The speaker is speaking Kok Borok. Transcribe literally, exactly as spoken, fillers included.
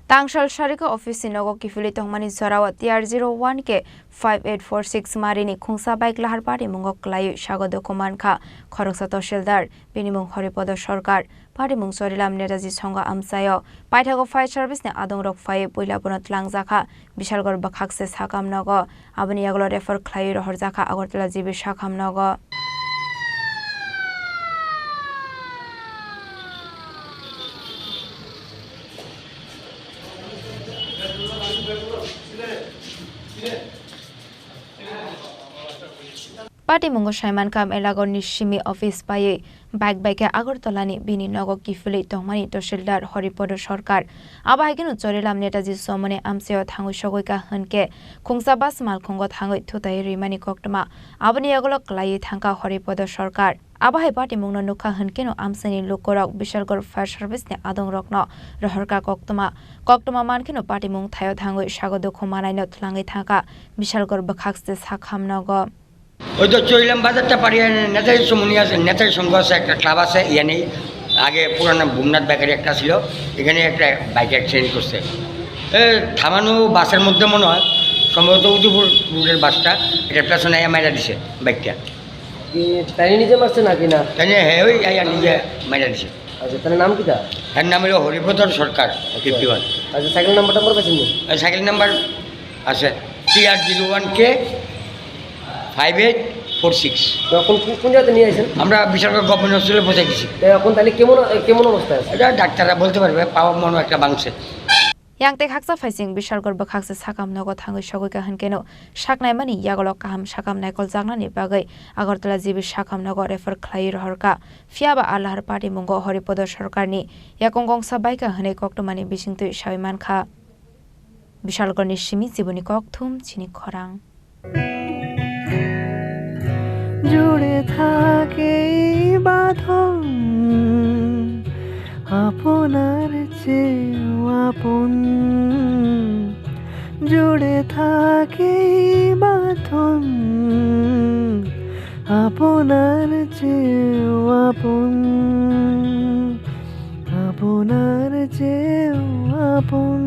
Tangsal Sarika office ni nogo kiphilwi tongmani jorao T R zero one K five eight four six marini khungsa bike lahar patimungo kwlaiwi sago dukhu mankha khoroksa tahsildar, bini mung Haripada Sarkar. Patimung Chorilam Netaji Songha amchaio. Paithago fire service ni adongrok phaiwi puila bono twlangjakha Bishalgarh bwkhakse sakam nogo. Aboni yagulo refer khlaiwi rohorjakha Agartala G B sakam nogo. Patimungo saimankha Melagonni simi office paiwi bike bai khe Agartalani bini nogo kiphilwi tongmani tahsildar Haripada Sarkar. Abo hai kheno Chorilam Netaji Somoni amchaio thangwi sogwi kha hwnkhe khungsa bus malkhungo thangwi thutai rwimani koktwma. Aboni yagulo kwlaiwi thangkha Haripada Sarkar. Abo hai patimungno nukha hwnkhe no amchaini lukurok Bishalgarh fire service ni adongrokno rohorkha koktwma. Koktwma mankheno patimung thaio thangwi sago dukhu manaino twlangwi thangkha Bishalgarh bwkhakse sakam nogo. ওই তো চইলাম বাজারটা পাড়িয়ে নেতাজি সমনি আছে, নেতাজি সংঘ আছে, একটা ক্লাব আছে, ইয়ানি আগে পুরানো ভূমনাথ বেকারি একটা ছিল, এখানে একটা বাইক অ্যাক্সিডেন্ট করছে। এ, থামানো বাসের মধ্যে মনে হয় সম্ভবত উদয়পুর রোডের বাসটা, এটা পেছনে আইয়া মাইরা দিছে বাইকটা। কি তাই নিজে মারছে নাকি না? তাই নিয়ে হ্যাঁ, ওই আইয়া নিজে মাইরা দিছে। আচ্ছা, তার নাম কি তা? তার নাম হলো হরিপদর সরকার, ফিফটি ওয়ান। আচ্ছা, সাইকেল নাম্বারটা আমার কাছে নেই। আর সাইকেল নাম্বার আছে টি আর জিরো ওয়ান কে ফাইভ এইট ফোর সিক্স। তো কোন, কোন, কোন জায়গাতে নিয়ে আসেন? আমরা বিশালগড় গভর্নমেন্ট হসপিটালে পৌঁছে দিছি। তো এখন তাহলে কেমন, কেমন অবস্থা আছে? এটা ডাক্তাররা বলতে পারবে, পাওয়া মনে হয় একটা ভাঙছে। Yang tei haksa phaising Bishalgarh bwkhakse sakam nogo thangwi sogwi kha hwnkhe no saknaimani yagulo kaham sakam naikoljaknani bagwi Agartala G B sakam nogo refer khlaiwi rohorkha. Phiya ba a lahar patimungo Haripada Sarkarni yakung gongsa baikha hwnwi koktwmani bisingtwi sawi mankha. Bishalgarhni simi Jiboni Kokthum chini khorang. জুড়ে থাকে এই বাঁধন আপনার চেয়েও আপন, জুড়ে থাকে এই বাঁধন আপনার চেয়েও আপন, আপনার চেয়েও আপন।